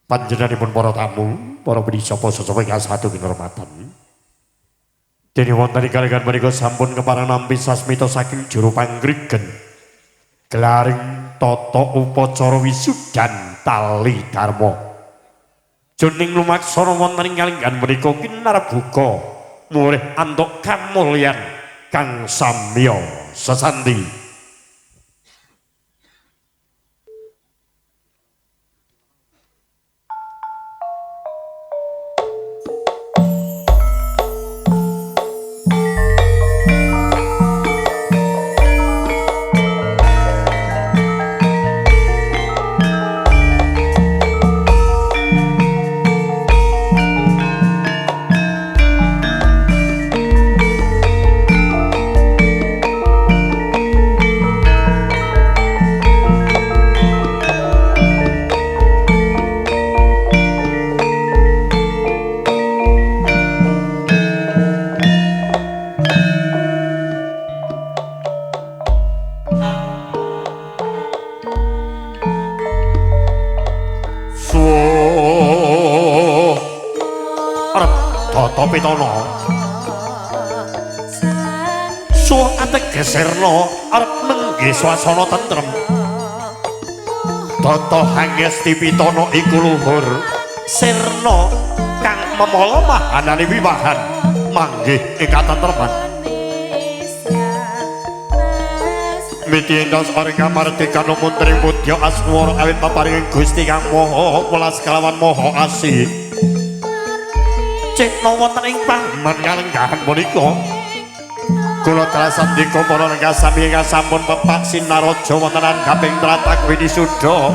Panjenenganipun para tamu, para pinisapa sesapa ingkang satu kinurmatan. Dene wonten ing kalenggahan menika sampun kepareng nampi sasmita saking juru panggrigen. Gelaring tata upacara wisudan tali dharma. Juning lumaksana wonten ing kalenggahan menika kinarbuka murih antuk kamulyan kang samya sesanti. Suwa ateges sirna arep nenggih swasana tentrem. Tata hangesti pitana iku luhur sirna kang memala mahanane wiwahan manggih ing katentreman. Miti endos ora kamardikan muntring mudya aswara awit paparinging Gusti Kang Maha Welas kelawan Maha Asih. Cetha wonten ing paman kalenggahan punika kula trasandika para lenggah sami ingkang sampun pepak sinaraja wonten andhaping tlatah Winisuda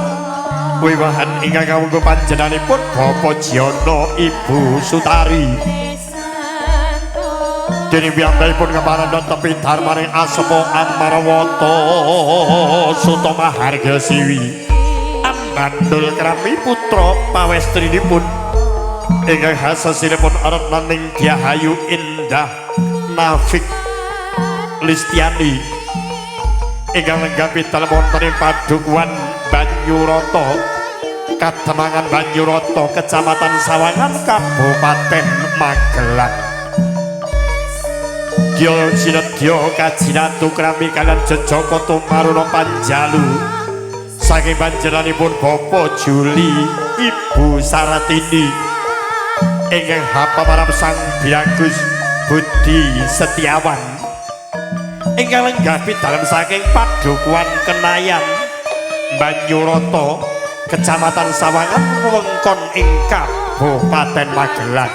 wiwahan ingkang kawungku panjenenganipun Bapak Jiana Ibu Sutari. Dene piyambakipun kepareng tepi dharmaning asma Amarawata Suta Maharga Siwi ambandul krami putra pawestrinipun ingkang hasasinipun retnaning Dyahayu Indah Nafik Listiani ingkang lenggah pidal wonten ing Padukuhan Banyurata, Kademangan Banyurata, Kecamatan Sawangan, Kabupaten Magelang. Dya sinedya kajinatu krami kaliyan jejaka tumaruna panjalu saking panjenenganipun Bapak Juli Ibu Saratini ingkang hapaparap Sang Biagus Budi Setiawan ingkang lenggah pidalem saking Padukuhan Kenayan Banyurata, Kecamatan Sawangan, wewengkon ing Kabupaten Magelang.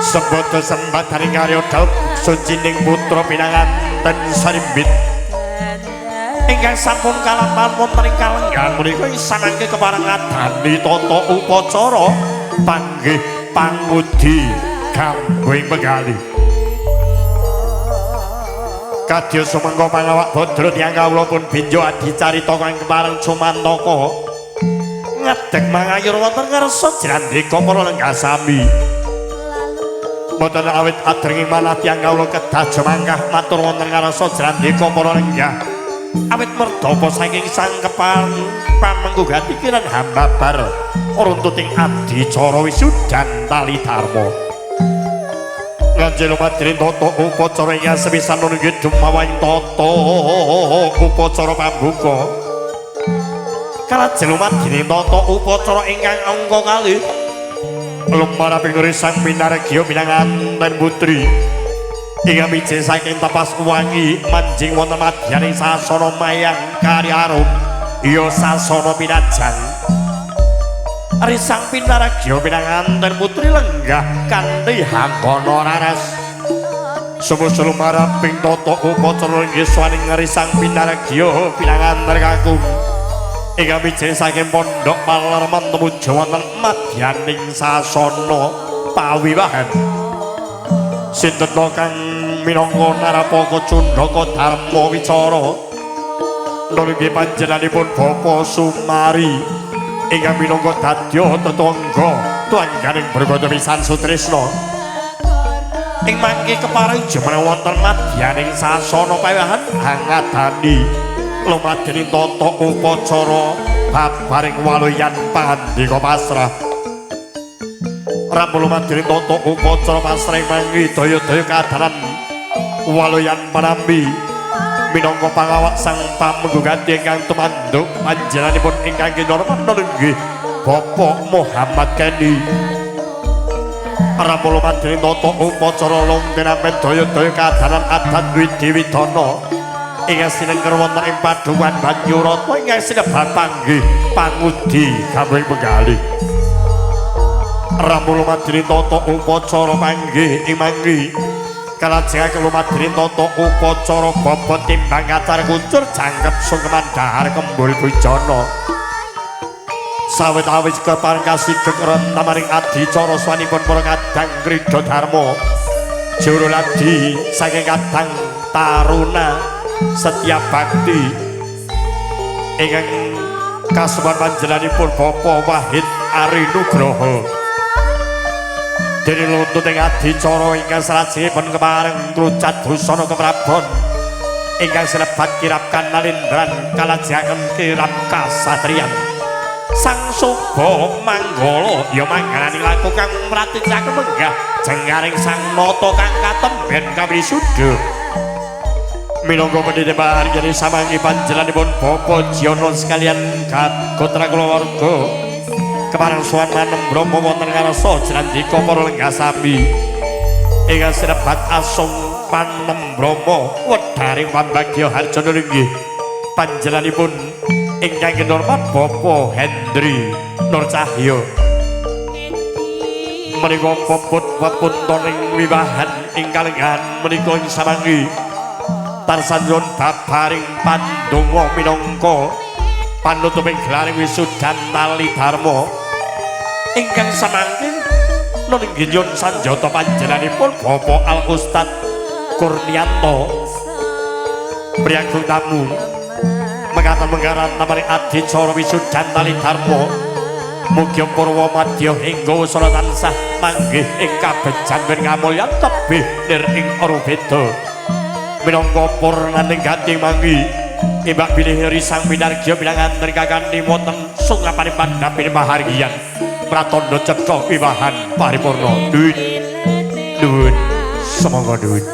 Sembada sembadaning karya dhaup sucining putra pinanganten sarimbit ingkang sampun kalampahan wonten ing kalenggahan menika samangke kepareng ngadani tata upacara panggih pangudi gambuhing penggalih. Kadya sumangga pangawak badra tiyang kawula pun benjo adicarita kang kepareng cumantaka ngedeg mangayur wonten ngarsa jrandeka para lenggah sami. Mboten awit adrenging manah tiyang kawula kedah jemangkah matur wonten ngarsa jrandeka para lenggah awit merdapa saking sang kepan pamengku gati kiran hambabar runtuting adicara wisudan tali dharma. Nganjel lumadrin tata upacara ingkang sepisan nunggih dumawaing tata upacara pambuka. Kalajeng lumadine tata upacara ingkang angka kalih lumaraping risang pinargya pinanganten putri ingkang mije saking tapas wangi manjing wonten madyaning sasana mayang karya arum ya sasana pinajang. Risang pinaragya pinanganten putri lenggah kanthi hangkana raras. Sumusul maraping tata upacara inggih swaning risang pinaragya pinanganten kakung ingkang mije saking pondok palerman tumuju wonten madyaning sasana pawiwahan. Sinten kang minangka narapaka cundhaka dharma wicara nalika panjenenganipun Bapak Sumari ingkang minangka dadya tetangga tuangganing Bragata pisan Sutrisna. Ing mangke kepareng jumeneng wonten madyaning sasana pawiwahan hangadani lumadyaning tata upacara babaring waluyan pangandika pasrah. Rampung lumadyaning tata upacara pasrah manggi daya-daya kadanan waluyan panampi minangka pangawak sang pamengku gati ingkang tumanduk panjenenganipun ingkang kinorman nenggih Bapak Muhammad Kenny. Rampung lumadyaning tata upacara longtenamen daya-daya kadanan adat widhi widana ingkang sinengker wonten ing Padukuhan Banyurata ingkang sinebat panggih pangudi gamring penggalih. Rampung lumadyaning tata upacara panggih ing manggi kalajengaken lumadyaning tata upacara bobot timbang kacar kucur jangkep sungkeman dahar kembul bujana. Sawetawis kepareng kasigek rentamaring adicara swanipun para kadang Krida Dharma juru ladi saking kadang taruna Setia Bakti ingkang kasuwan panjenenganipun Bapak Wahid Ari Nugroho. Dene luntut ing adicara ingkang salajengipun kepareng trucat busana keprabon ingkang sinebat kirap kanalindran kalajengaken kirap kasatriyan. Sang Suba Manggala ya manggalani laku kang mraticaken menggah jenggaring sang nata kang katemben kawisuda. Minangka pendhita pahargyane samangki panjenenganipun Bapak Jiono sekalian gotra kulawarga kepareng sowan manembrama wonten ngarsa jrandika para lenggah sami ingkang sinebat asung panembrama wedharing pambagya harjana linggih panjenenganipun ingkang kinormat Bapak Hendri Nur Cahyo. Menika puput pepuntoning wiwahan ing kalenggahan menika ing samangki tansah nyuwun babaring pandonga minangka panutuping gelaring wisudan tali dharma ingkang samangke nuninggih nyuwun sanjata panjenenganipun Bapak Al Ustad Kurnianto priyagung tamu mekaten menggaran tamaring adicara wisudan tali dharma. Mugi purwa madya hingga wusana tansah manggih ing kabejan ngamulyan tebih nir ing arubeda minangka purnaning gati manggi imbak bilih risang minargya pinanganten kakani wonten sungapaning pandhapine pahargyan pratandha cetha wiwahan paripurna. Duit duit semoga duit.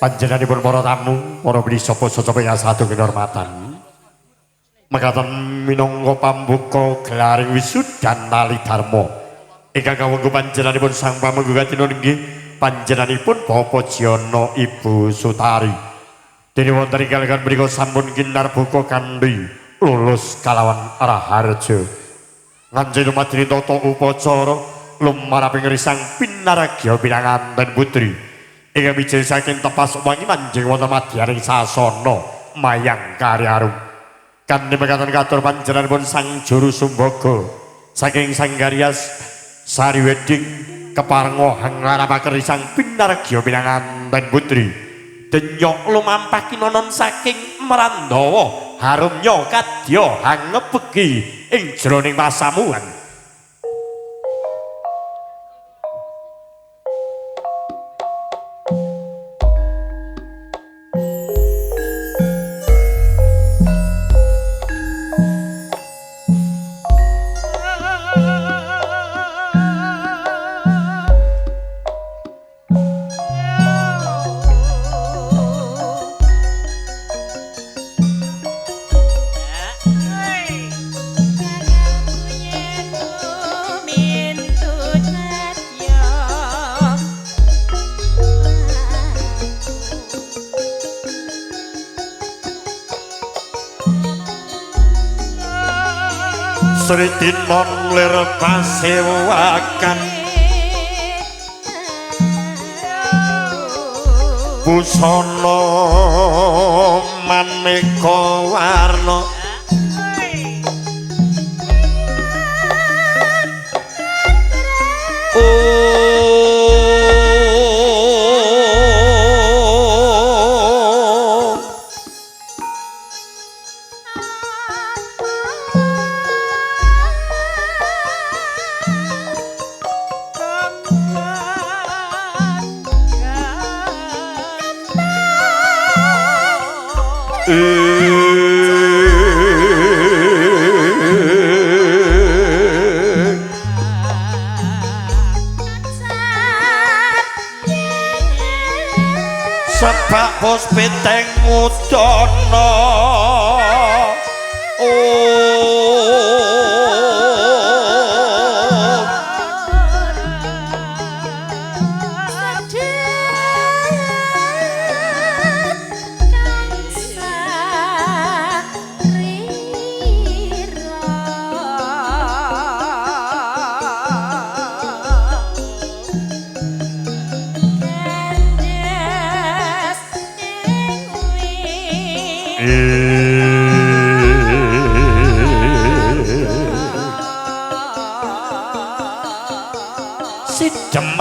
Panjenenganipun para tamu, para pinisapa saca satu kinurmatan. Mekaten minangka pambuka gelaring wisudan tali dharma. Ingkang kawengku panjenenganipun sang pamengku katina inggih panjenenganipun Bapak Jiono Ibu Sutari. Dene wonten ing kalenggahan punika sampun kinarbuka kanthi lulus kalawan raharja. Nganjing lumadyaning tata upacara lumaraping risang pinaragya pinanganten putri. Ingkang mijil saking tepas wangi manjing wonten madyaning sasana mayang karya arum. Kanthi mekaten katur panjenenganipun Sang Juru Sumbaga saking Sanggaryas Sari Wedding keparenga hanglarapaken sang pinargya pinanganten putri. Denyok lumampah kinonon saking Merandawa harumnya kadya hangebegi ing jroning pasamuan. Sri tinon lir pasewakan busana maneka warna sebab bos piteng udana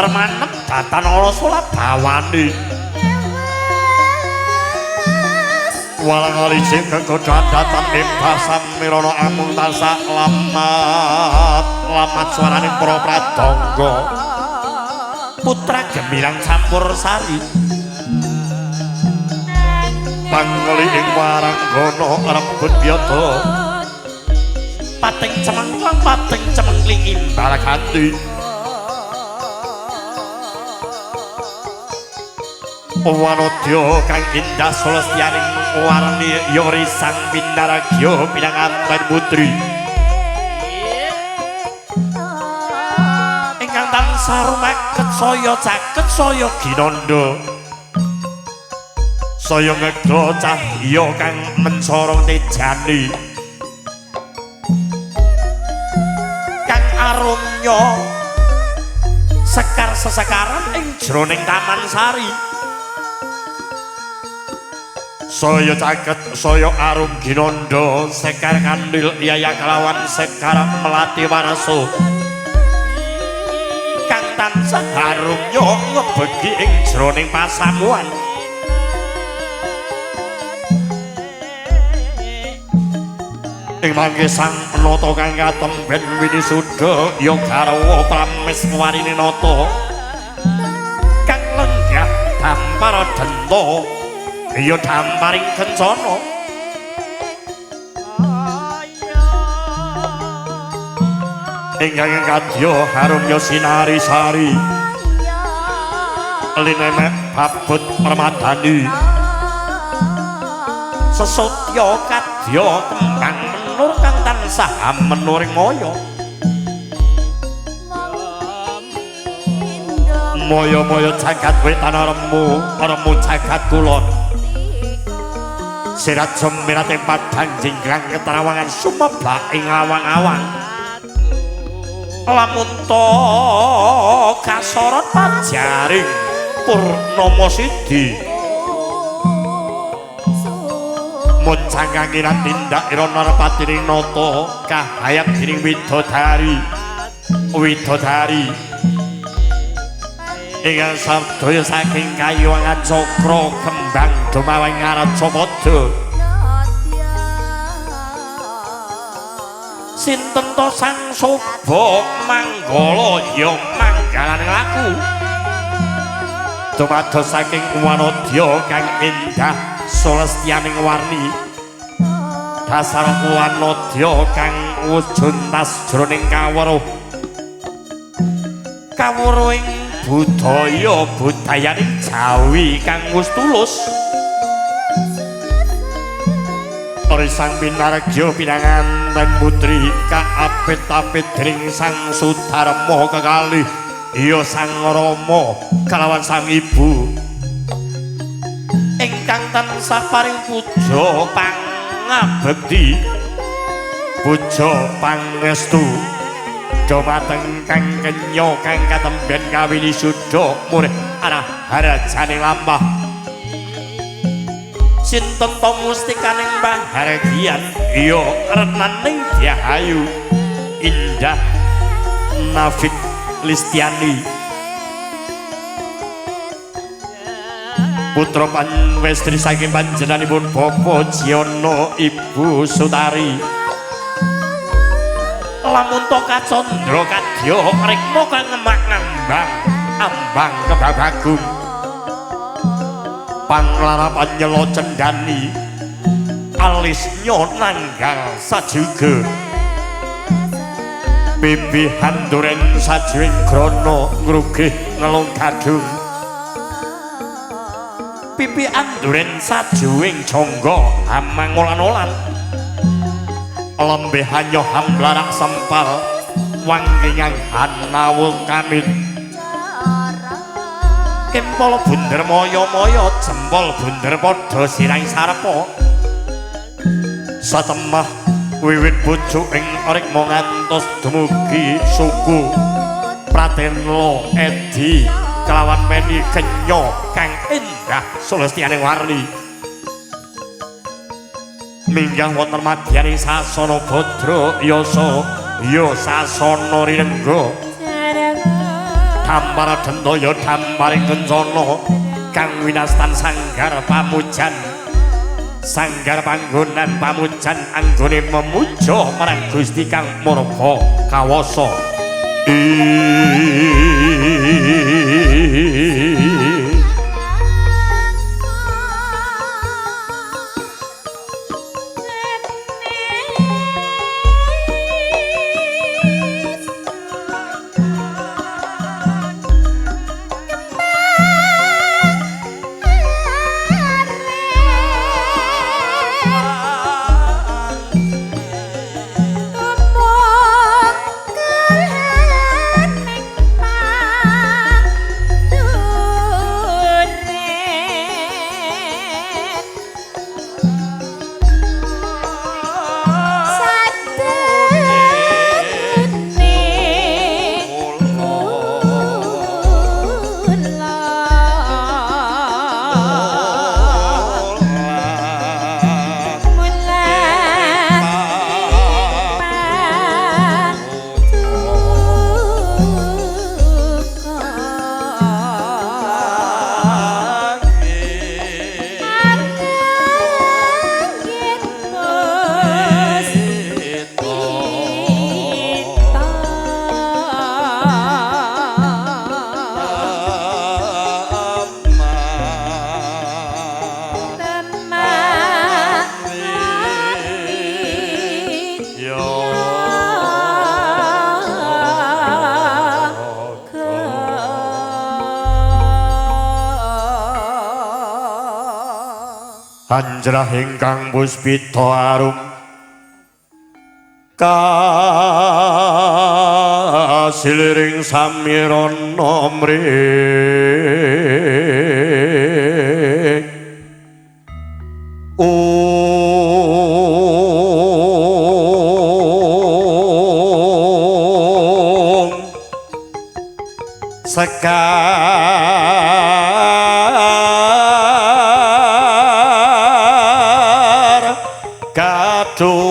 Mermanem datan ana sulabawani walang alicik kegodaan datan bebas samirana amung tansah lamat lamat suarane para pradangga putra gemilang campur sari pangli ing waranggana rembut biyata pating cemengklang pating cemengkling imbal ganti wanodya kang indah sulestyaning warni yori sang pinaragya pinanganten putri ingkang tansah rumaket saya caket saya ginandha saya ngega cahya kang mencorong tejani kang arumnya sekar sesekaran ing jroning taman sari. Saya caket saya arum ginandha sekar kandil yaya kelawan sekar melati waraso kang tansah harumnya ngebegi ing jroning pasamuan. Ing mangke sang nata kang katemben winisuda ya garwa prameswarine nata kang lenggah dampar denta ya damparing kencana. Ingkang kadya harumya sinari sari linemek babut permadani sesotya kadya kembang menur kang tansah menuring maya. Maya-maya jagat wetan remu remu jagat kulon sirat semirat ing padang jinggrang keterawangan sumeblak ing awang-awang lamun ta kasorot pajaring Purnama Sidi muncangkangiran tindak ira narpatining nata kahayat dening widodari widodari ingkang sadaya saking kayuwangan cakra kembang dumaweng Arcapada. Sinten to sang soba manggala ya manggalan laku dumados saking wanadya kang endah sulestyaning warni dasar wanadya kang wujuntas jroning kawruh kawruhing budaya budayaning Jawi kang wis tulus. Ori sang pinargya pinanganten putri kaapit-apit dening Sang Sudarma kekalih ya Sang Rama kalawan Sang Ibu ingkang tansah paring puja pangabekti puja pangestu dumateng kang kenya kang katemben kawini suda murih arah harajane lampah. Sinten to mustikaning pahargyan ya retnaning Dyahayu Indah Nafik Listiani putra panwestri saking panjenenganipun Bapak Jiono Ibu Sutari. Lamun to kacandra kadya rikma kang ngemak ngambang ambang kebabagung panglarapan nyela cendhani alisnya nanggal sajuga bibi handuren sajuing grana ngrugih ngelung gadung pipi anduren sajuing jangga hamangolan-olan lembe hanyo hamlarak sempal wangkingang hanawung kamit kempol bunder moyo-moyo jempol bunder padha sirang sarepa satemah wiwit bojo ing rikma ngantos dumugi suku Pratenlo Edi kelawan meni kenya kang endah sulestyaning warni minggah wonten madyaning sasana badra yasa ya sasana rirengga dampara dentaya damparing kencana kang winastan sanggar pamujan sanggar panggonan pamujan anggone memuja marang Gusti kang Murba Kawasa. Anjrah ingkang puspita arum kasiliring samirana mring ung sekar Padung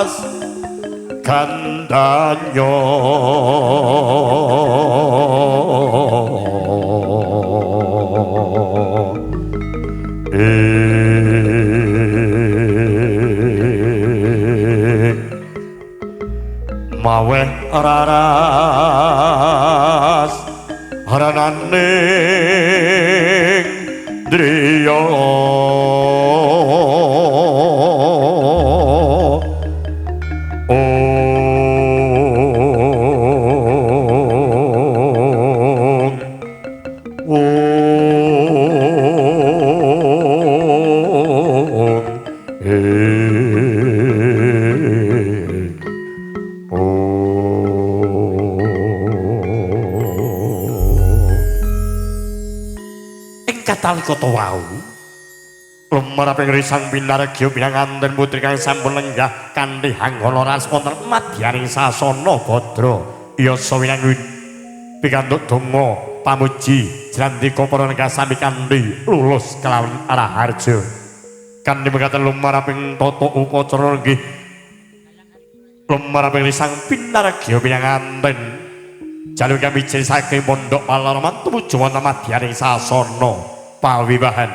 Ngas gandanyo maweh raras rananing driya Kota wau lumeraping risang pinargya pinanganten putri kang sampun lenggah kanthi hanggana ras wonten madyaning sasana badra yasa winangun pikantuk donga pamuji jrandika para lenggah sami kanthi lulus kelawan raharja kanthi mekaten lumeraping tata upacara nggih lumeraping risang pinargya pinanganten jalu kami saking pondok Palarman tumuju wonten madyaning sasana pawiwahan.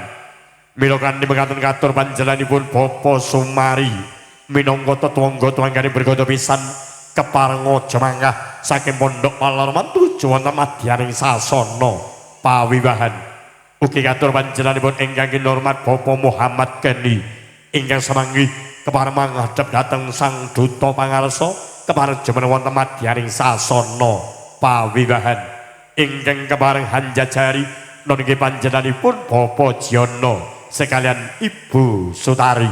Mila kanthi mekaten katur panjenenganipun Bapak Sumari minangka tetangga tuanggane bergodo pisan keparenga jemangah saking pondok Palarman tumuju wonten madyaning sasana pawiwahan. Ugi katur panjenenganipun ingkang kinurmat Bapak Muhammad Keni ingkang samanggih kepareng ngadhep dhateng Sang Duta Pangarsa kepareng jumeneng wonten madyaning sasana pawiwahan. Ingkang kepareng hanjajari nggih panjenenganipun Bapak Jiono sekalian Ibu Sutari.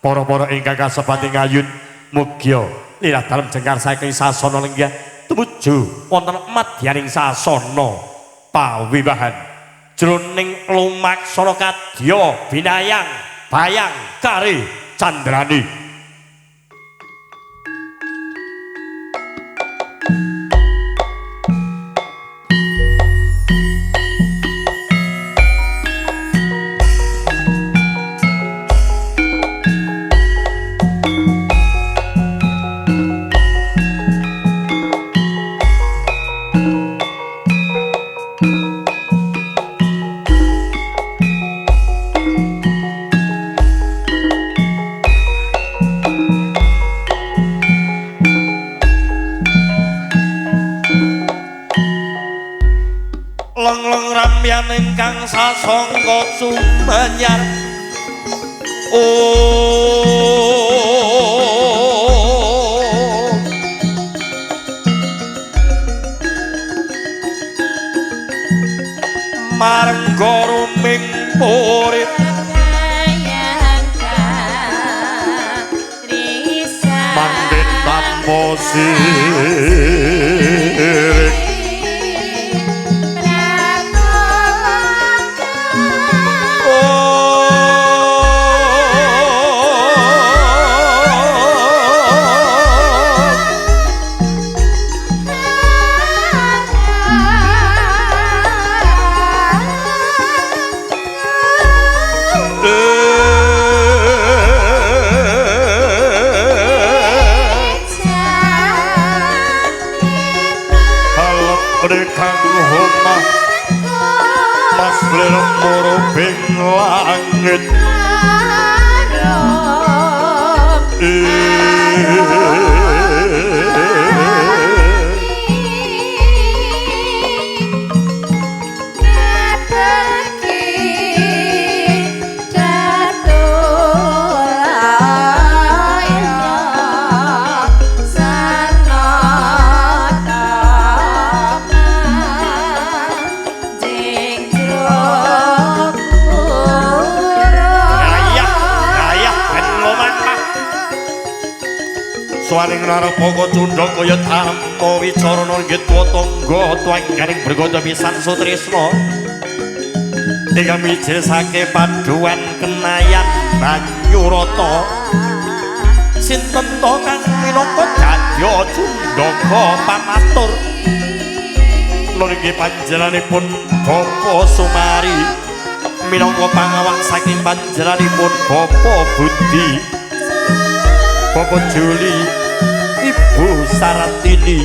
Para-para ingkang kasebati ngayun mugia lirah dalem jengkar saking sasana lenggah tumuju wonten madyaning sasana pawiwahan. Jroning lumaksana kadya binayang bayang kari candrani. Ingkang sasangka sumenyar marengga ruming purit manggen tanpa sirik. Langit Tuwaning narapaka cundha kaya dharma wicarana nggih tuwa tangga tuwangganing bergoda pisan sutrisna ingkang mijil sake paduan kenayan Banyurata sinten to kang minangka dadya cundhaka pamatur lho inggih panjenenganipun Bapak Sumari minangka pangawak saking panjenenganipun Bapak Budi, Bapak Juli, Ibu Saratini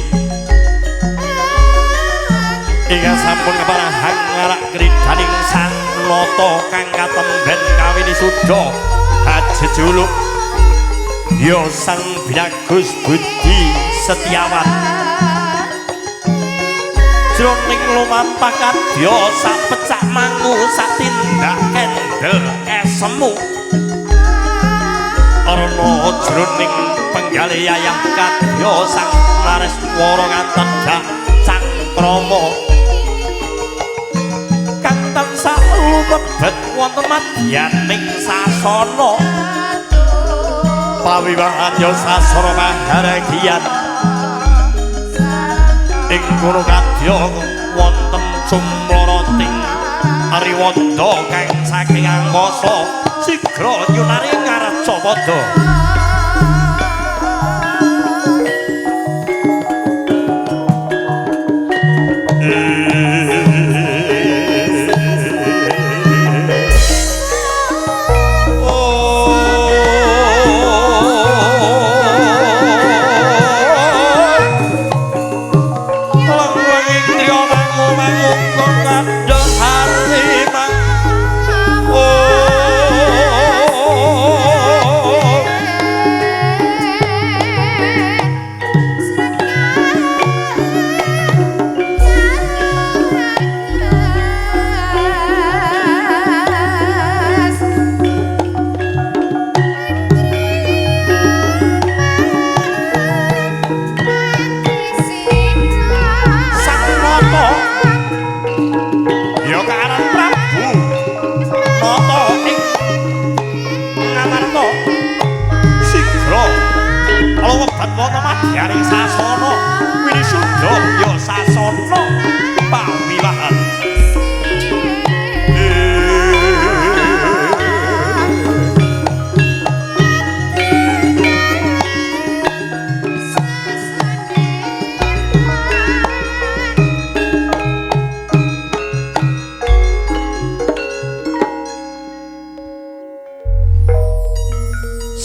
ingkang sampun keparahan ngarak kridaning Sang Nata kang katemben kawini suda hajejuluk ya Sang Binagus Budi Setiawan jroning lumampah kadya sak pecak mangu sak tindak kendel esemu arna jroning penggalih yayah kadya sang nareswara katedhak cangkrama kang tansah lumebet wonten madyaning sasana pawiwahan ya sasana maharagyan ing kono kadya wonten sumrarating ariwanda kang saking angkasa sigra nyunari ngarcapada.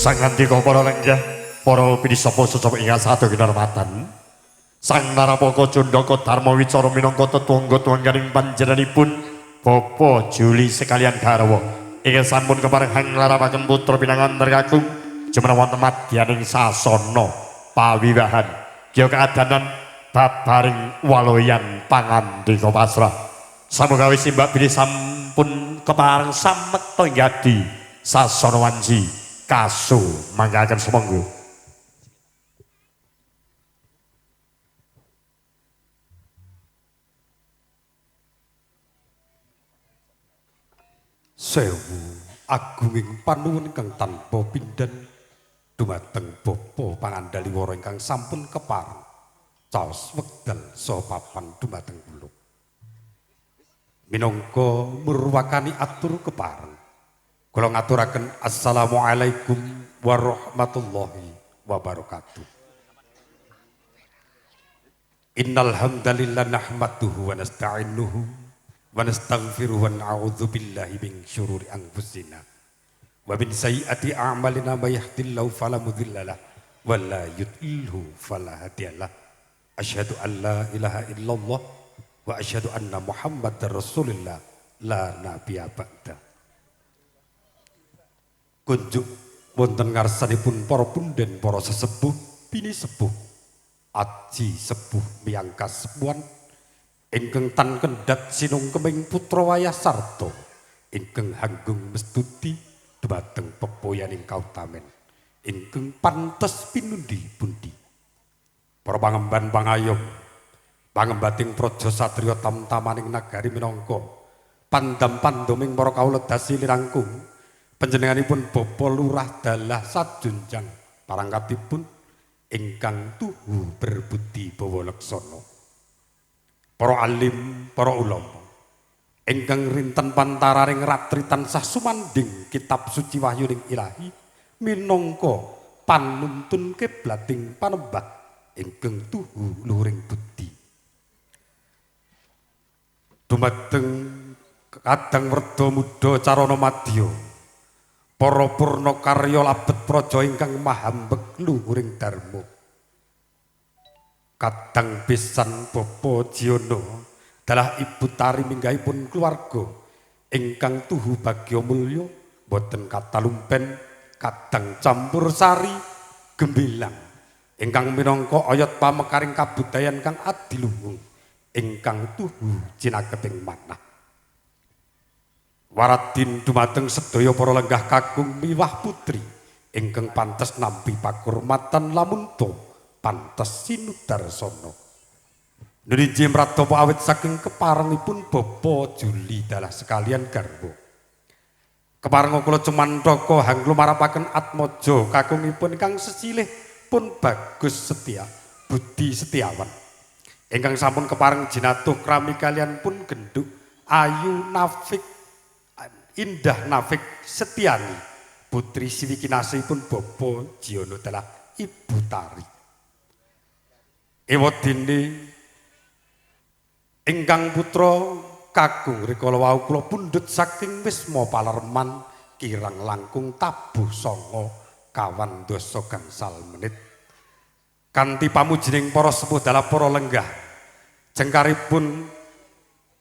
Sangandika para lenggah, para pinisapa sesama ingkang satu kinarmatan. Sang Narapaka Cundaka Dharma Wicara minangka tetungga tuwangganing panjenenganipun Bapak Juli sekalian garwa ingkang sampun keparengan nglaramaken putra pinanganten kakung jumeneng wonten madyaning sasana pawiwahan. Ya kaadanan babaring waloyan pangandika pasrah. Samuga wis simbak bilih sampun kepareng samekta ing sasana wanci. Kasu manggaken sumangga. Sewu agunging panuwun ingkang tanpa pindhan dumateng Bapa Pangandaliwara ingkang sampun kepareng caos wekdal saha papan dumateng kula. Minangka murwakani atur kepareng kula ngaturaken assalamualaikum warahmatullahi wabarakatuh. Innal hamdalillah nahmaduhu wa nasta'inuhu wa nastaghfiruhu wa na'udzu billahi min syururi anfusina wa min sayyiati a'malina may yahdihillahu fala mudhillalah wa la yudlilhu fala hadiyalah. Asyhadu an la ilaha illallah wa asyhadu anna Muhammadar Rasulullah la nabiyya ba'da. Kunjuk wonten ngarsanipun para punden, para sesepuh, bini sepuh, aji sepuh miyangkas sepuhan, ingkang tan kendhat sinungkeming putra wayah sarta, ingkang hanggung mestuti dumateng pepoyaning kautamen, ingkang pantes pinundi pundi. Para pangemban pangayom, pangembating praja satriya tamtamaning nagari minangka pandam-pandoming para kawula dasi lirangkung. Panjenenganipun Bapak Lurah Dalah Sajunjang parangkatipun ingkang tuhu berbudi bawa laksana. Para alim, para ulama ingkang rinten pantararing ratri tansah sumandhing kitab suci wahyuning ilahi minangka panuntun kiblating panembah ingkang tuhu luhuring budi. Dumateng kadang werda muda carana madya, para purna karya labet praja ingkang mahambek luhuring dharma. Kadang besan Bapa Jiyono dalah Ibu Tari minggahipun keluarga ingkang tuhu bagya mulya boten katalumpen kadang campur sari gembilang ingkang minangka oyot pamekaring kabudayan kang adiluhung ingkang tuhu cinaketing manah. Waradin dumateng sedaya para lenggah kakung miwah putri ingkang pantes nampi pakurmatan lamun to pantes sinudarsana. Nuniji mratapa awit saking keparengipun Bapa Juli dalah sekalian garwa. Keparenga kula cumantaka hanglumarapaken atmaja kakungipun ingkang sesilih pun Bagus Setia Budi Setiawan. Ingkang sampun kepareng jinatuh krami kalian pun genduk Ayu Nafik Indah Nafik Setiani putri siwikinasihipun Bapa Jiyono dalah Ibu Tari. Ewadene ingkang putra kakung rikala wau kula pundhut saking wisma palerman kirang langkung tabuh 9 kawan dasa gangsal menit. Kanthi pamujining para sepuh dalah para lenggah jengkaripun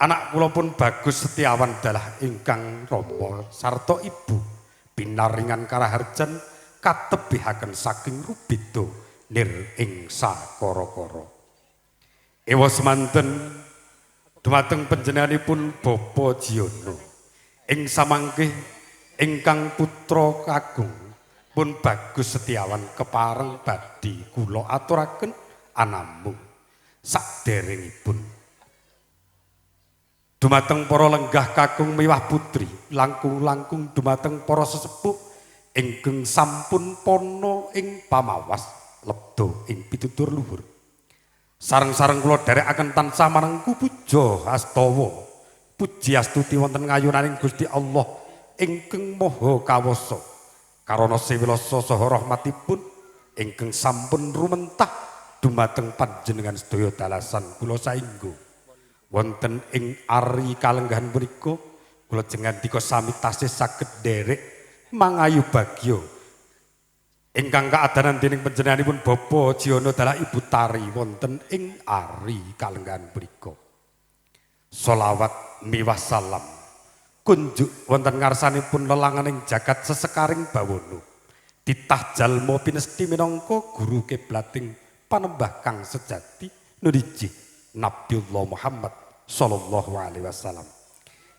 anak kula pun Bagus Setiawan dalah ingkang rama sarta ibu pinaringan karaharjan katebihaken saking rubeda nir ing sakara-kara. Ewa semanten dumateng panjenenganipun Bapa Jiyono ing samangke ingkang putra kakung pun Bagus Setiawan kepareng badhe kula aturaken anamung saderengipun dumateng para lenggah kakung miwah putri langkung-langkung dumateng para sesepuh ingkang sampun pana ing pamawas lebda ing pitutur luhur. Sareng-sareng kula dherekaken tansah manengku puja astawa puji astuti wonten ngayunaning Gusti Allah ingkang Maha Kawasa karana sewilasa saha rahmatipun ingkang sampun rumentah dumateng panjenengan sedaya dalasan kula saengga. Wonten ing ari kalenggahan punika kula jengandika sami tasih saged nderek mangayu bagya ingkang kaadanan dening panjenenganipun Bapa Jiyono dalah Ibu Tari wonten ing ari kalenggahan punika. Sholawat miwah salam kunjuk wonten ngarsanipun lelanganing jagat sesekaring bawana titah jalma pinesti minangka guru kiblating panembah kang sejati nuniji Nabiullah Muhammad sallallahu alaihi wasallam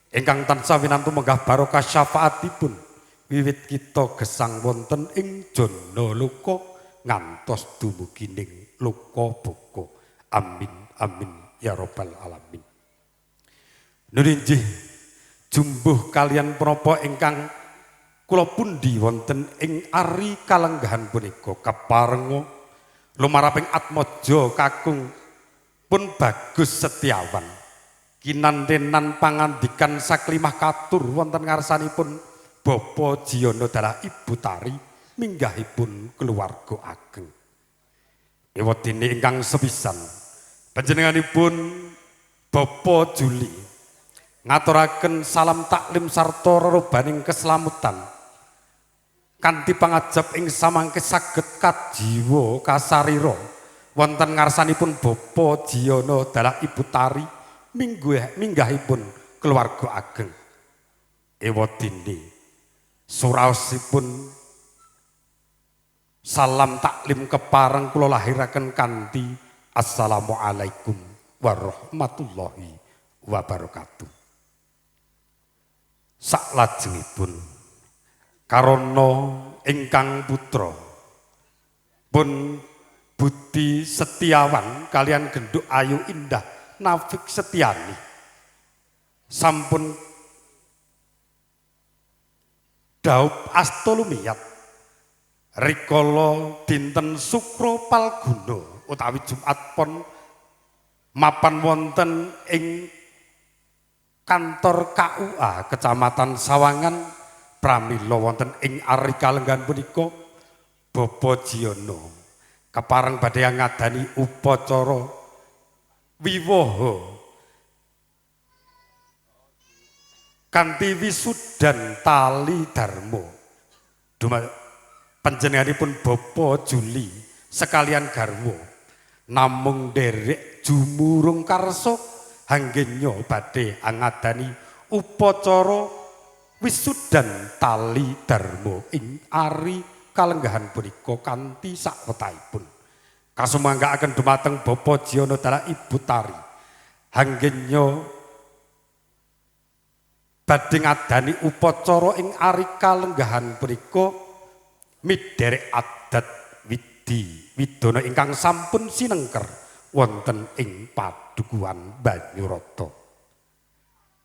ingkang tansah winantu menggah barokah syafaatipun wiwit kita gesang wonten ing jana loka ngantos dumugi ning loka baka. Amin amin ya rabbal alamin. Nurinjih jumbuh kalian punapa ingkang kula pundi wonten ing ari kalenggahan punika keparenga lumaraping atmaja kakung pun Bagus Setiawan kinantenan pangandikan saklimah katur wonten ngarsanipun Bapa Jiyono dalah Ibu Tari minggahipun keluarga ageng. Ewadene ingkang sepisan panjenenganipun Bapa Juli ngaturaken salam taklim sarta rerobaning keslametan kanthi pangajap ing samangke saged kajiwa kasarira wonten ngarsanipun Bapa Jiyono dalah Ibu Tari minggahipun keluarga ageng. Ewadene suraosipun salam taklim kepareng kula lahiraken kanthi assalamualaikum warahmatullahi wabarakatuh. Saklajengipun karana ingkang putra pun Budi Setiawan kalian genduk Ayu Indah Nafik Setiani sampun daup astolumiyat Rikala dinten Sukra Palguna utawi Jumat Pon mapan wonten ing kantor KUA Kecamatan Sawangan, pramila wonten ing ari kalenggahan punika Bapak Jiyono kepareng badhe ngadani upacara wiwaha kanthi wisudan tali dharma. Panjenenganipun Bapak Juli sekalian garwa namung nderek jumurung karsa hanggenya badhe angadani upacara wisudan tali dharma ing ari kalenggahan punika kanthi sakwetahipun. Kasumanggaaken dumateng Bapak Jiyono dalah Ibu Tari hanggenya badhe ngadani upacara ing ari kalenggahan punika midherek adat widi widana ingkang sampun sinengker wonten ing padukuhan Banyurata.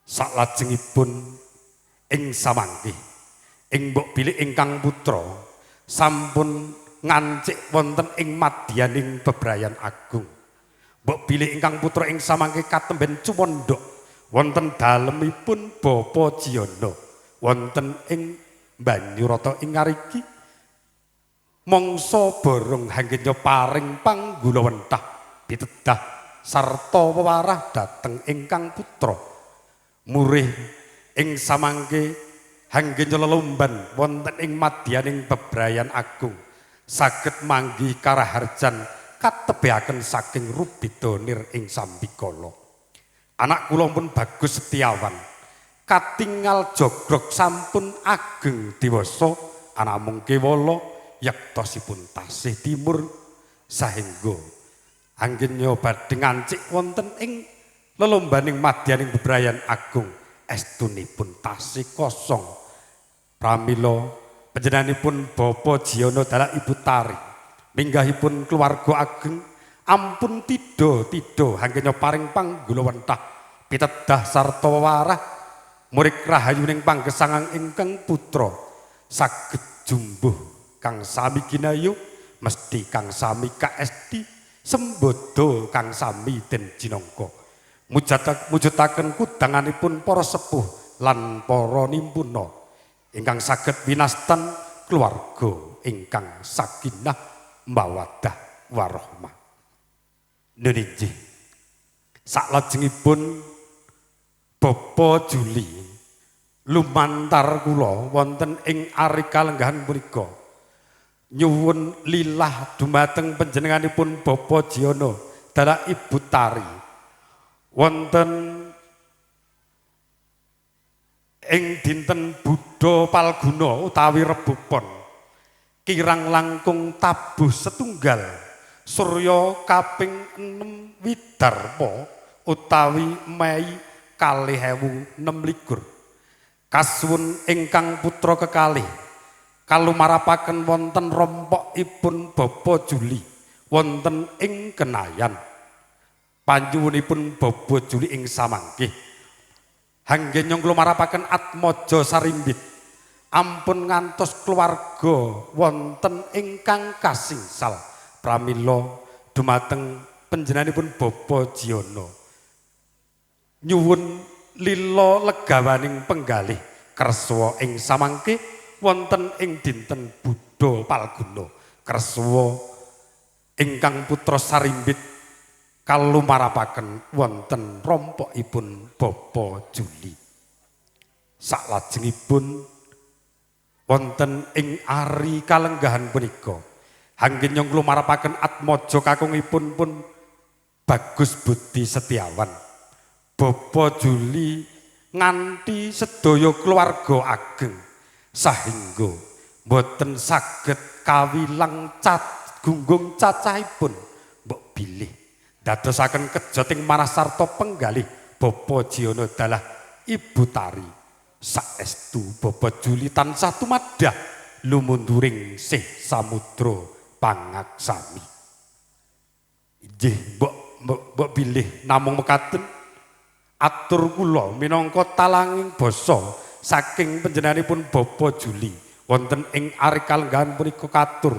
Saklajengipun ing samangke ing mbok bilih ingkang putra sampun ngancik wonten ing madyaning bebrayan agung. Mbok bilih ingkang putra ing samangke katemben cumondhok wonten dalemipun Bapak Jiyono wonten ing Banyurata ing ngariki mangsa borong hanggenya paring panggulawentah pitedah sarta wewarah dhateng ingkang putra. Murih ing samangke hanggenya lelomban wonten ing madyaning bebrayan agung saged manggih karaharjan katebehaken saking rubeda nir ing sambikala. Anak kula pun Bagus Setiawan katingal jogrog sampun ageng dewasa anamung kewala yektosipun tasih timur sahingga anggenya badhe ngancik wonten ing lelombaning madyaning bebrayan agung estunipun tasih kosong. Pramila panjenenganipun Bapak Jiyono dalah Ibu Tari minggahipun keluarga ageng ampun tidha-tidha anggenya paring panggulawentah pitedah sarta wewarah murik rahayuning panggesangan ingkang putra saged jumbuh kang sami ginayu mesti kang sami kaesti sembodo kang sami den jinangka mujudaken kudanganipun para sepuh lan para nimpuna ingkang saged winastan keluarga ingkang sakinah mawaddah warahmah. Nun inggih. Saklajengipun Bapak Juli lumantar kula wonten ing ari kalenggahan punika nyuwun lilah dumateng panjenenganipun Bapak Jiyono dalah Ibu Tari wonten ing dinten Buddha Palguna utawi Rebo Pon kirang langkung tabuh setunggal surya kaping 6 Widarpa utawi Mei 2026 kasuwun ingkang putra kekalih kalumarapaken wonten rompokipun Bapak Juli wonten ing Kenayan. Panjuwunipun Bapak Juli ing samangke hanggenya nglumarapaken atmaja sarimbit ampun ngantos keluarga wonten ingkang kasingsal. Pramila dumateng panjenenganipun Bapak Jiyono nyuwun lila legawaning penggalih kersa ing samangke wonten ing dinten Buddha Palguna kersa ingkang putra sarimbit kalumarapaken wonten rompokipun Bapak Juli. Saklajengipun wonten ing ari kalenggahan punika hanggenya nglumarapaken atmaja kakungipun pun Bagus Budi Setiawan Bapak Juli nganti sedaya keluarga ageng sahingga boten saged kawilang gunggung cacahipun mbok bilih dadosaken kejoting manah sarta penggalih Bapak Jiyono dalah Ibu Tari. Saestu Bapak Juli tansah tumadah lumunduring sih samudra pangaksami. Inggih mbok bilih namung mekaten atur kula minangka talanging basa saking panjenenganipun Bapak Juli Wonten ing ari kalenggahan punika katur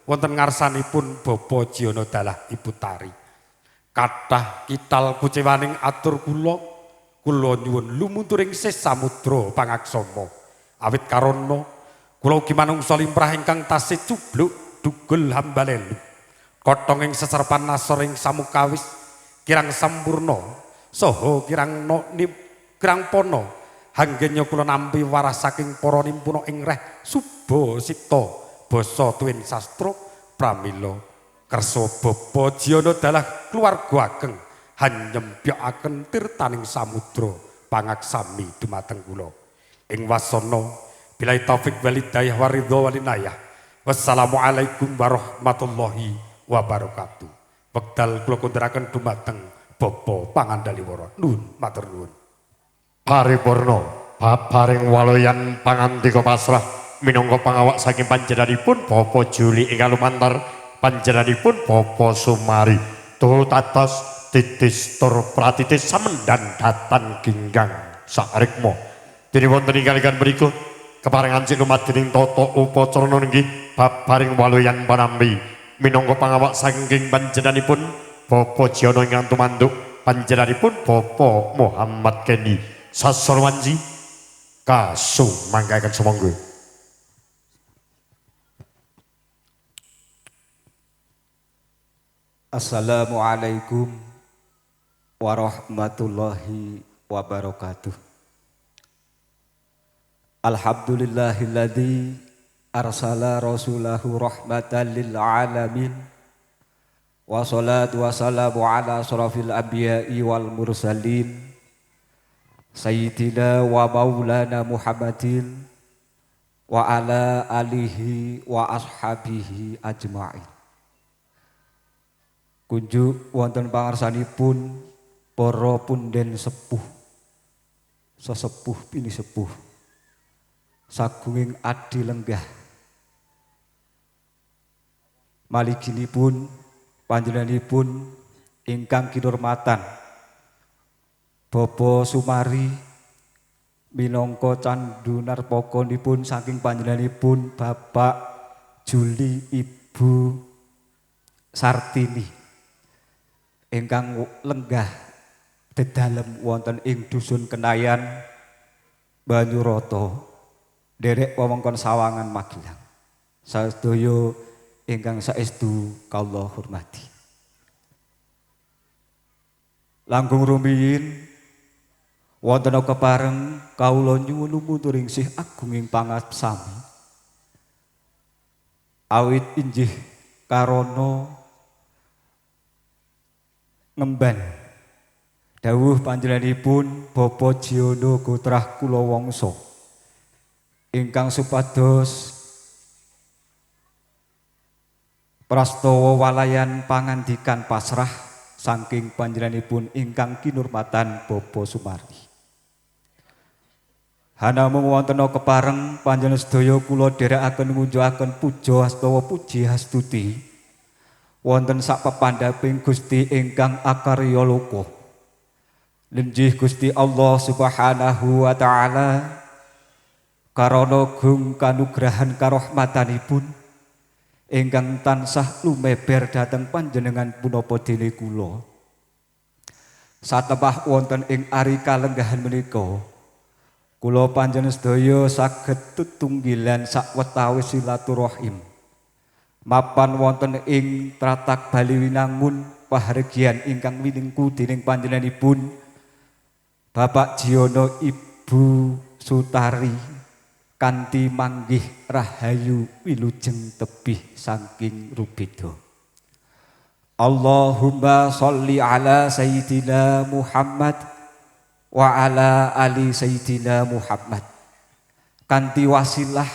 wonten ngarsanipun Bapak Jiana dalah Ibu Tari. Kathah kital kucewaning atur kula, kula nyuwun lumunturing sih samudra pangaksama. Awit karana kula ugi manungsa limrah ingkang tasih cubluk dugul hambalelu. Kotong ing seserpan nasor ing samukawis kirang sampurna saha kirang kirang pono. Hanggenya kula nampi waras saking para nimpuna ing reh suba sita basa tuwin sastra pramila kersa Bapa Jiana dalah keluarga ageng hanyempyokaken tirtaning samudra pangaksami dumateng kula. Ing wasana billahi taufik wal hidayah waridha walinayah. Wassalamualaikum warahmatullahi wabarakatuh. Wekdal kula konderaken dumateng Bapa Pangandaliwara. Nuwun matur nuwun. Paripurna babaring waloyan pangandika pasrah minangka pangawak saking panjenenganipun Bapak Juli ingkang lumantar panjenenganipun Bapak Sumari tutatos titis tur pratitis samendan datan ginggang sakrikma. Dene wonten ing kaliyan mriku keparengan sinumadening tata upacara nggih babaring waloyan panampi minangka pangawak saking panjenenganipun Bapak Jiana ingkang tumanduk panjenenganipun Bapak Muhammad Kendi Sasarwanji kasumanggaken sumangga. Assalamualaikum warahmatullahi wabarakatuh. Alhamdulillahilladzi arsala rasulahu rahmatan lil alamin. Wassalatu wassalamu ala asrafil anbiya'i wal mursalin Sayyidina wa maulana Muhammadin wa ala alihi wa ashabihi ajma'in. Kunjuk wonten pangarsanipun para punden sepuh, sesepuh pinisepuh, sagunging adi lenggah. Maliginipun panjenenganipun ingkang kinurmatan Bapak Sumari minangka candu narpakanipun saking panjenenganipun Bapak Juli Ibu Sartini ingkang lenggah dedalem wonten ing dusun Kenayan Banyurata nderek wewengkon Sawangan Magelang. Sadaya ingkang saestu kawula hormati. Langkung rumiyin wonten kepareng kawula nyuwun lumunturing sih agunging pangaksami. Awit injih karana ngemban dawuh panjenenganipun Bapak Jiana Gotrah Kulawangsa ingkang supados prastawa walayan pangandikan pasrah saking panjenenganipun ingkang kinurmatan Bapak Sumardi. Hanamung wonten kepareng panjenengan sedaya kula dherekaken ngunjukaken puja astawa puji hastuti wonten sak pepandhaping Gusti ingkang akarya loka. Linjih Gusti Allah Subhanahu wa taala karana gung kanugrahan karahmatanipun ingkang tansah lumeber dhateng panjenengan punapa dene kula. Satepah wonten ing ari kalenggahan menika kula panjenengan sedaya saged tetunggilan sakwetawis silaturahim. Mapan wonten ing tratag Baliwinangun pahargyan ingkang winengku dening panjenenganipun Bapak Jiana Ibu Sutari kanthi manggih rahayu wilujeng tebih saking rubeda. Allahumma sholli ala Sayyidina Muhammad wa ala ali Sayyidina Muhammad. Kanthi wasilah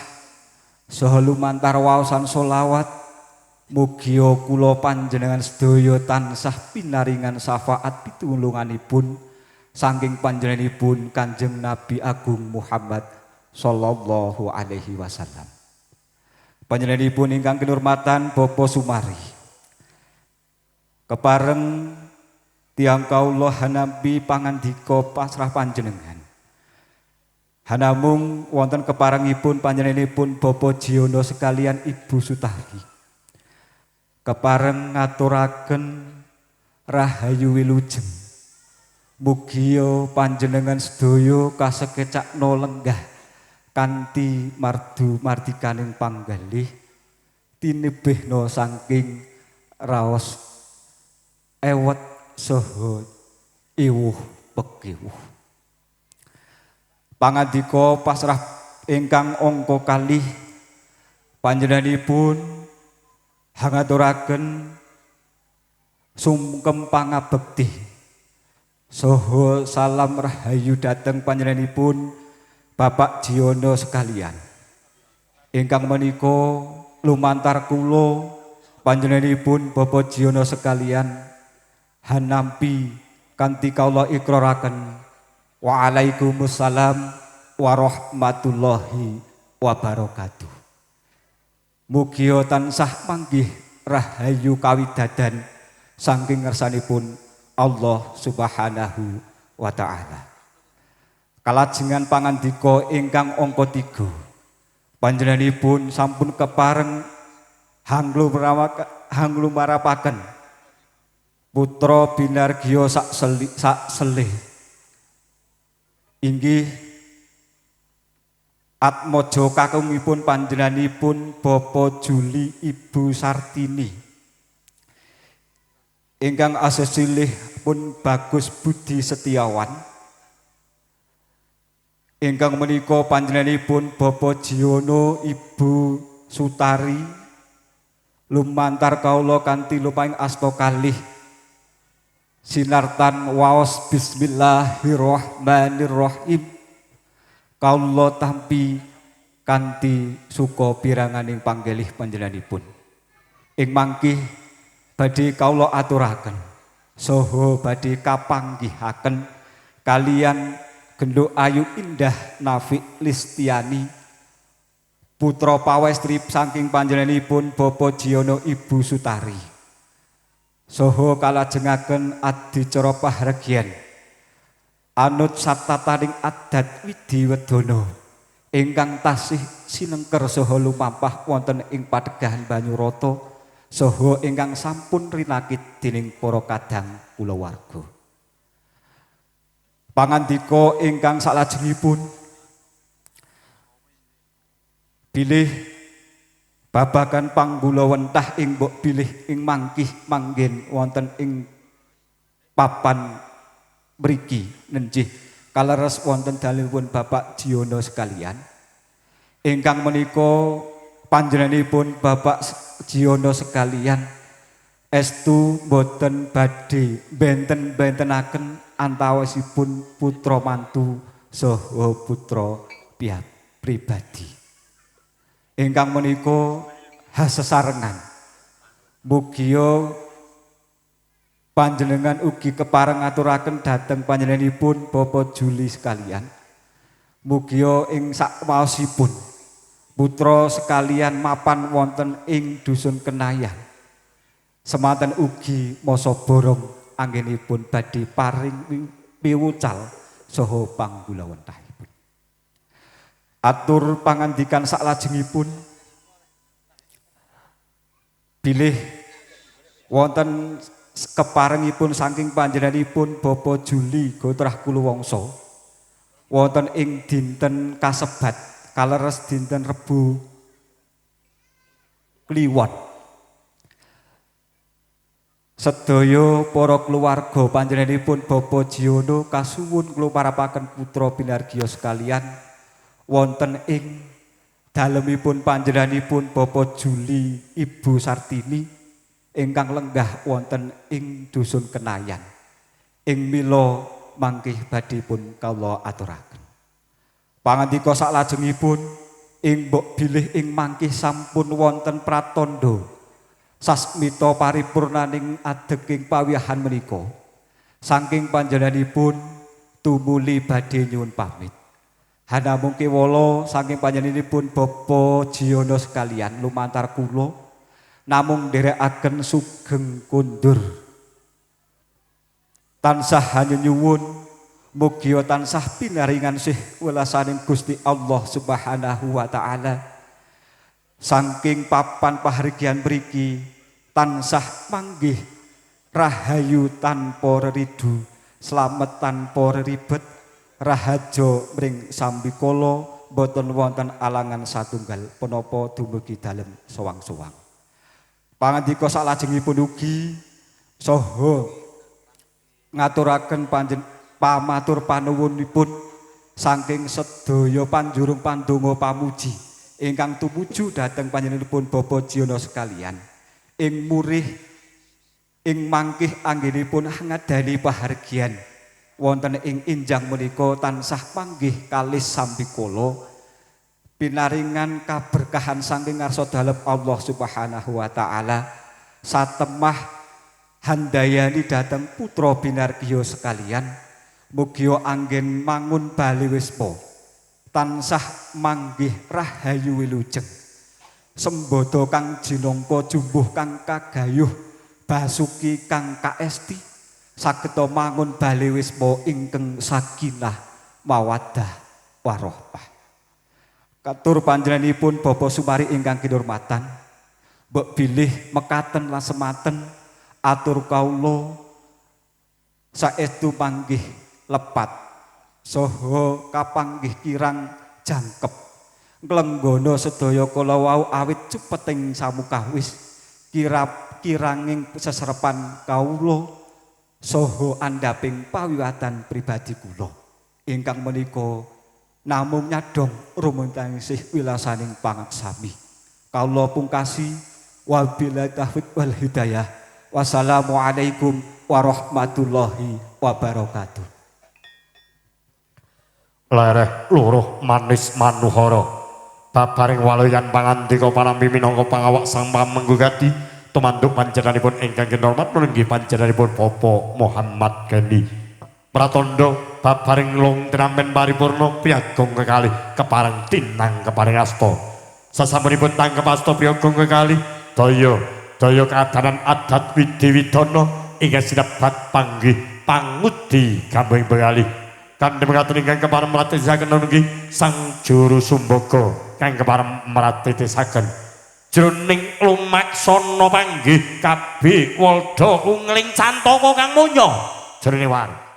saha lumantar waosan sholawat mugia kula panjenengan sedaya tansah pinaringan syafaat pitulunganipun saking panjenenganipun Kanjeng Nabi Agung Muhammad sallallahu alaihi wasallam. Panjenenganipun ingkang kinurmatan Bapak Sumari kepareng tiyang kawula hanampi pangandika pasrah panjenengan. Hanamung wonten keparengipun panjenenganipun Bapak Jiono sekalian Ibu Sutari. Kepareng ngaturaken rahayu wilujeng. Mugia panjenengan sedaya kasekecakna lenggah kanthi mardu mardikaning panggalih tinebihna saking raos ewet saha iwuh pekiwuh. Pangandika pasrah ingkang angka kalih panjenenganipun hangaturaken sungkem pangabekti saha salam rahayu dhateng panjenenganipun Bapak Jiono sekalian. Ingkang menika lumantar kula panjenenganipun Bapak Jiono sekalian hanampi kanthi kawula ikraraken waalaikumsalam warahmatullahi wabarakatuh. Mugia tansah manggih rahayu kawidadan saking ngersanipun Allah Subhanahu wa taala. Kalajengan pangandika ingkang angka 3 panjenenganipun sampun kepareng hanglumarapaken putra binargya sak selih inggih atmaja kakungipun panjenenganipun Bapak Juli Ibu Sartini ingkang asesilih pun Bagus Budi Setiawan ingkang menika panjenenganipun Bapak Jiono Ibu Sutari lumantar kawula kanthi lupaing asta kalih sinartan waos bismillahirrahmanirrahim kawula tampi kanthi suka piranganing panggelih panjenenganipun. Ing mangkih badhe kawula aturaken saha badhe kapanggihaken kalian Genduk Ayu Indah Nafik Listiani putra pawestri saking panjenenganipun Bapak Jiono Ibu Sutari saha kalajengaken adicara pahargyan anut satataning adat widhi wedana ingkang tasih sinengker saha lumampah wonten ing Padegahan Banyurata saha ingkang sampun rinakit dening para kadang kulawarga. Pangandika ingkang salajengipun bilih babagan panggula wentah ing mbok bilih ing mangkih manggen wonten ing papan mriki nenjih kaleres wonten dalemipun Bapak Jiono sekalian. Ingkang menika panjenenganipun Bapak Jiono sekalian estu boten badhe benten-bentenaken antawisipun putra mantu saha putra pihak pribadi. Ingkang menika hasesarengan mugia panjenengan ugi kepareng ngaturaken dhateng panjenenganipun Bapak Juli sekalian. Mugia ing sakwaosipun putra sekalian mapan wonten ing dusun Kenayan. Semanten ugi masa borong anggenipun badhe paring piwucal saha panggula wentahipun. Atur pangandikan saklajengipun bilih wonten keparengipun saking panjenenganipun Bapak Juli Gotrah Kuluwangsa wonten ing dinten kasebat kaleres dinten Rebo Kliwon. Sedaya para keluarga panjenenganipun Bapak Jiono kasuwun nglumarapaken putra binargya sekalian wonten ing dalemipun panjenenganipun Bapak Juli Ibu Sartini ingkang lenggah wonten ing dusun Kenayan. Ing mila mangkih badhe pun kawula aturaken. Pangandika saklajengipun ing mbok bilih ing mangkih sampun wonten pratandha sasmita paripurnaning adeking pawiyahan menika. Saking panjenenganipun tumuli badhe nyuwun pamit. Hanamung kewala saking panjenenganipun Bapak Jiono sekalian lumantar kula namung nderekaken sugeng kondur. Tansah hanya nyuwun Mugia tansah pinaringan sih welasaning Gusti Allah Subhanahu wa taala. Saking papan pahargyan mriki tansah manggih rahayu tanpa reridu, slamet tanpa reribet, rahaja mring sambikala boten wonten alangan satunggal punapa dumugi dalem sowang-sowang. Pangandika salajengipun ugi saha ngaturaken panjen pamatur panuwunipun saking sedaya panjurung pandonga pamuji ingkang tumuju dhateng panjenenganipun Bapak Jiono sekalian ing murih ing mangkih anggenipun ngadani pahargyan wonten ing injang menika tansah panggih kalis sambikala pinaringan kaberkahan saking ngarsa dalem Allah Subhanahu wa taala satemah handayani dhateng putra binargya sekalian. Mugia anggen mangun bali wisma tansah manggih rahayu wilujeng sembada kang jinangka jumbuh kang kagayuh basuki kang kaesti sageta mangun bali wisma ingkang sakinah mawaddah warahmah. Katur panjenenganipun Bapak Sumari ingkang kinurmatan, mbok bilih mekaten lan sematen atur kawula saestu panggih lepat saha kapanggih kirang jangkep nglenggana sedaya kala wau awit cupeting samukawis kiranging seserepan kawula saha andhaping pawiwatan pribadi kula ingkang menika namung nyadhong rumuntangsih wilasaning pangaksami. Kawula pungkasi wabillahi taufik wal hidayah. Wassalamualaikum warahmatullahi wabarakatuh. Lereh luruh manis manuhara babaring waloyan pangandika panampi minangka pangawak sang pamenggugati tumanduk panjenenganipun ingkang kinurmat nggih panjenenganipun Bapak Muhammad Gani. Pratandha babaring lung tinampen paripurna priyagung kekalih kepareng tinang keparing asta. Sasampunipun tangkep asta priyagung kekalih daya daya kadanan adat widhi widana ingkang sinebat panggih pangudi gambeng bekalih. Kanthi mekaten ingkang kepareng mratitisaken nggih Sang Juru Sumbaga kang kepareng mratitisaken jroning lumaksana panggih kabeh walda ungling cantaka kang munya jroning war.